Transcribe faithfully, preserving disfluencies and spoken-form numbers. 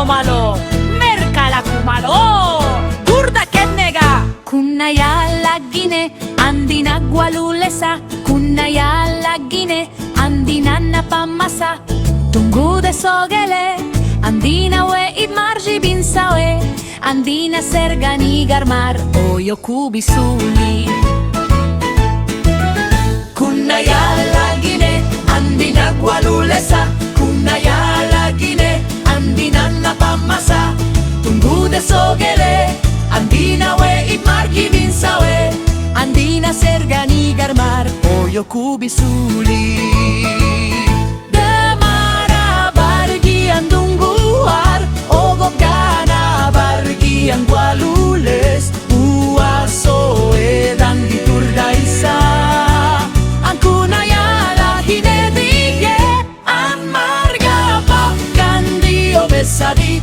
palo, merkala ku malo. Gurda ketnega. Kunaya lagine, andina gwalulesa. Kunaya lagine, andina napamasa. Tungude sogele, andina we ip marji bin sawe. Andina sergani garmar, oyo ku bi suli. Kunaya lagine, andina gwalulesa. Kunaya lagine, andina napamasa. Tungude sogele, andina we ip marji bin sawe. Andina sergani garmar, oyo ku bi suli. Demara bargi an dunguar, ogok gana bargi an gwalules, ua soedan di turdaisa. An kunaya lagine dige, an marga pakandi obesadi.